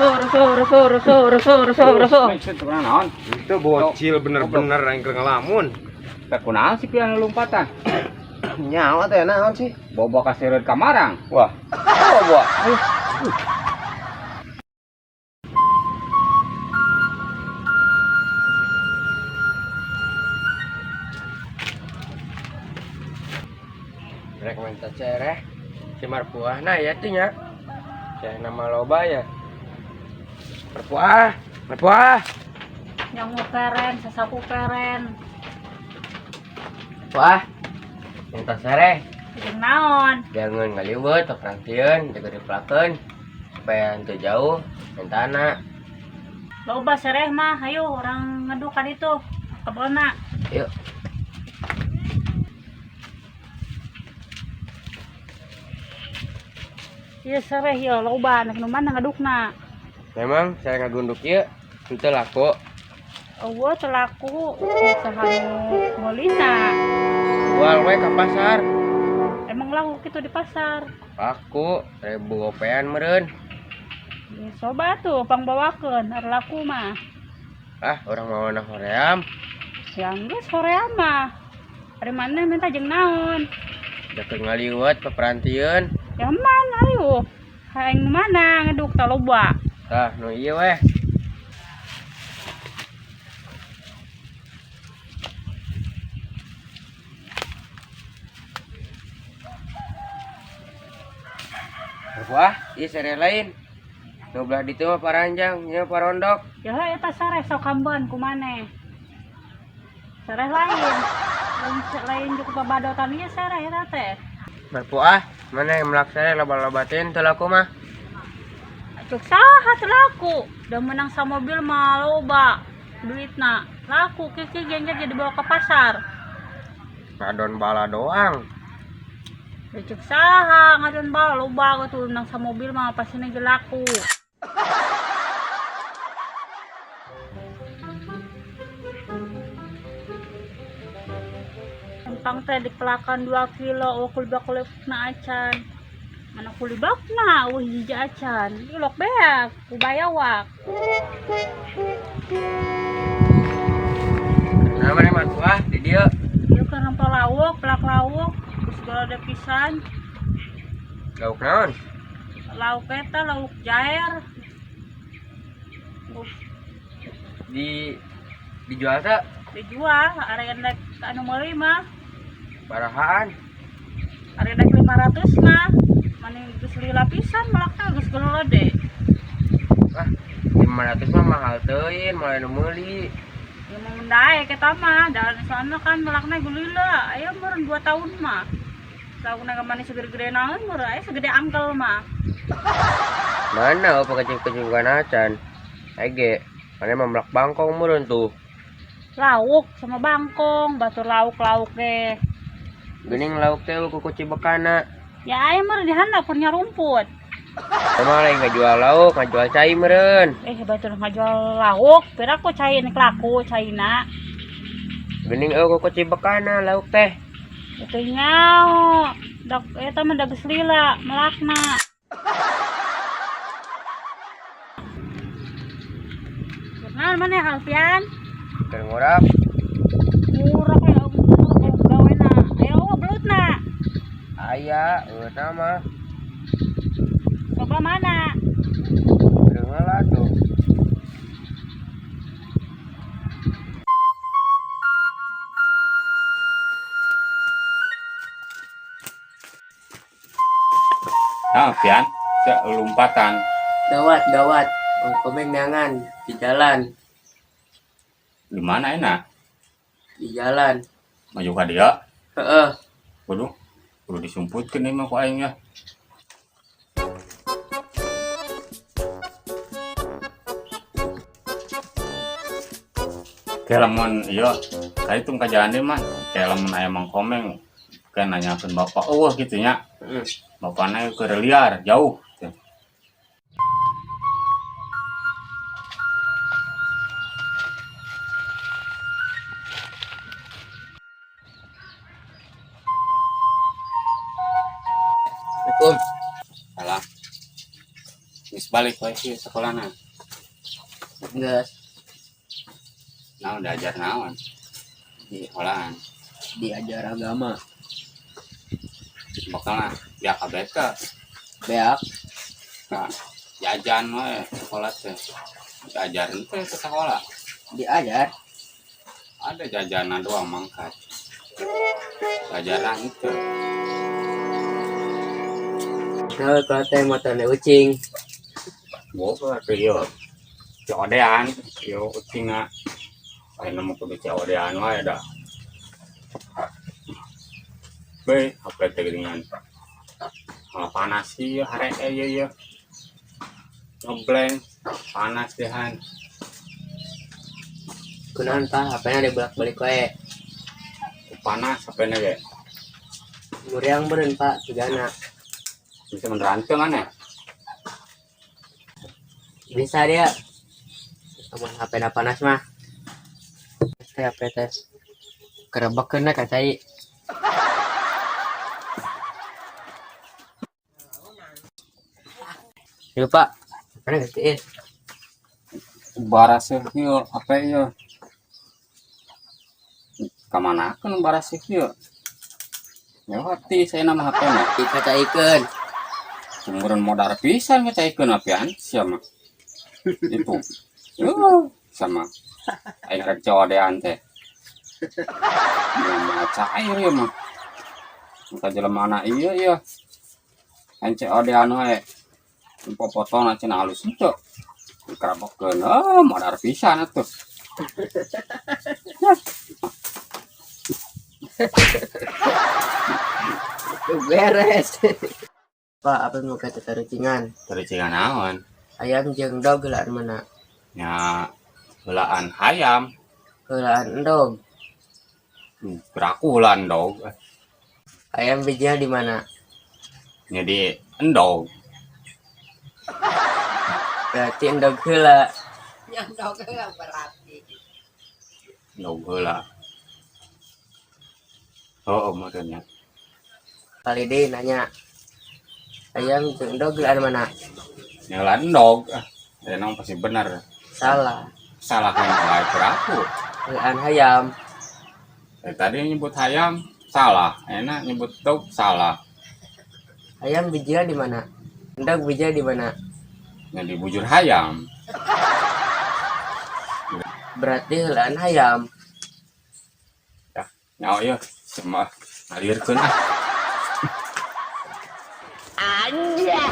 Reso, reso, reso, reso, reso, reso, reso. Naon? Itu bocil bener-bener yang keur ngelamun. Teh kunaon sih pian lompatan? Nyawa teh naon sih? Bobo kaseureut ka marang. Wah. Bobo. Ayo. Rek minta cereh. Si Marpuah nah ya tuh nya. Ceh nama loba ya. Marpuah, Marpuah. Nyangu peren, sasapu peren. Wah. Minta sereh. Jeung naon? Jangan ngaliwet, peperangtieun, jaga dipelakeun supaya henteu jauh mintana. Loba sereh mah, ayo orang ngedukan itu kebonna. Yuk. Iya sereh ya loba, nek nu mana ngedukna. Memang saya ngagunduk ieu henteu laku. Eueuh teu laku, saha nu meulina. Jual we ka pasar. Emang laku kitu di pasar. Laku, ribu gopean meureun. Ya, coba tuh pangbawakeun, ar laku mah. Ah, orang mau na hoream. Ya geus hoream mah. Ari maneh minta jeung naon? Deket ngaliwet peperantieun. Ya man ayo. Hayang mana ngeduk ta loba. Tah, nu ieu weh. Wah, ieu sere lain. Nu belah ditu mah paranjang, ieu parondok. Ya eta sareh sok kambeun ku maneh. Sareh lain. Lain lain cukup babadotan ieu sareh eta teh. Marpuah, mana yang melak sere loba-loba teh teu laku mah. Cuk saha teu laku. Da menang sa mobil mah loba duitna. Laku kiki gengger jadi dibawa ke pasar. Ngadon bala doang. Ya cuk saha ngadon bala loba gitu menang sa mobil mah pasti ge laku. Empang teh dipelakan 2 kilo, oh kulibak-kulibakna acan. Mana kulibakna, oh hiji acan. Ilok beak, ku bayawak. Nah, mana Marpuah di dieu? Ieu keur nempo lawuk, pelak lawuk, geus galede pisan. Lauk naon? Lauk eta lauk jair. Di dijual teh Dijual, area rek anu meuli mah, barahaan. area rek 500 mah. Mani geus lila pisan melak teh geus galede. Ah, 500 mah mahal teuing, moal nu meuli. Ya mau daek eta mah, da soalna kan melakna gulila, aya meureun 2 tahun mah. Laukna ge mani segede-gede naon meureun aya segede angkel mah. Mana oh pekecing-kecing acan. Ege, mana mah melak bangkong meureun tuh. Lauk sama bangkong, batur lauk-lauk ge. Geuning lauk teh ku kuci bekana. Ya aya meureun di handap punya rumput. Emang lain ngajual lauk, ngajual cai meureun. Batur ngajual lauk, pira ku cai nek laku caina. Geuning eueuh ku kuci bekana lauk teh. Itu nyaho. Dak eta mah da geus lila melakna. Nah, mana Alfian? Keur ngurap. Ngurap ya, ngurap gawena. Ayo belutna. Aya, eueuh mah. Coba mana? Keur heula tuh. Nah, pian, cek lompatan. Gawat, gawat. Mang Komeng neangan di jalan, Di mana enak? di jalan. Maju ka dia. Heeh. Waduh, kudu disumputkeun ieu mah ku aing ya. Kayak lamun ieu kaitung ka jalan deui mah, kayak lamun aya Mang Komeng kayak nanyakeun bapak eueuh kitu nya. Heeh. Bapakna keur liar jauh. Assalamualaikum. Salah. Geus balik we sih sekolahna. Geus. Naon diajar naon? Di sekolahan. Diajar agama. Bakal ya KBK. Beak. Nah, jajan we sekolah teh. Diajarin teh ke sekolah. Diajar. Ada jajanan doang mangkat. Pelajaran itu. Nah, kalau teh motornya ucing. Boga tuh ieu. COD-an, ieu ucingna. Ayeuna mah kudu COD-an wae dah. Be, HP teh geuningan. Malah panas sih hare ieu ieu. Ngeblank, panas dehan. Kunaon Pak, HP-nya dibolak-balik wae. Panas HP-na ge. Muriang beureun Pak, tugana. Bisa beneran teu maneh? Bisa dia. Amun HP-na panas mah. Teh HP teh. Kerebekeun ka cai. Yuk Pak, HP-na gantiin. Baraseuh ieu HP ieu. Kamanakeun baraseuh ieu? Lewati saya nama HP na. Dikacaikeun. Sumuran modar pisan ngacaikeun apian sia mah. Itu. Sama. Aing rek codean teh. Mah cair ieu mah. Maka jelema na ieu ieu. Aing COD-an wae. Popotong cenah halus henteu. Kerabokeun, oh modar pisan atuh. Beres. Pak, apa mau kata tarucingan? Tarucingan naon? Ayam jeung dog heulaan mana? Nya heulaan hayam. Heulaan endog. Geraku heulaan endog. Ayam bijinya di mana? Nya di endog. Berarti endog heula. Endog heula berarti. Endog heula. Oh, makanya. Kali deui nanya. Ayam jeung endog heulaan mana? Nya heulaan endog. Ah, emang pasti bener. Salah. Salah kan wae geraku. Heulaan hayam. Tadi nyebut hayam salah, enak nyebut dog salah. Ayam bijinya di mana? Endog bijinya di mana? Nya di bujur hayam. Berarti heulaan hayam. Ya, nyawa ieu cuma ngalirkeun ah. Anjay.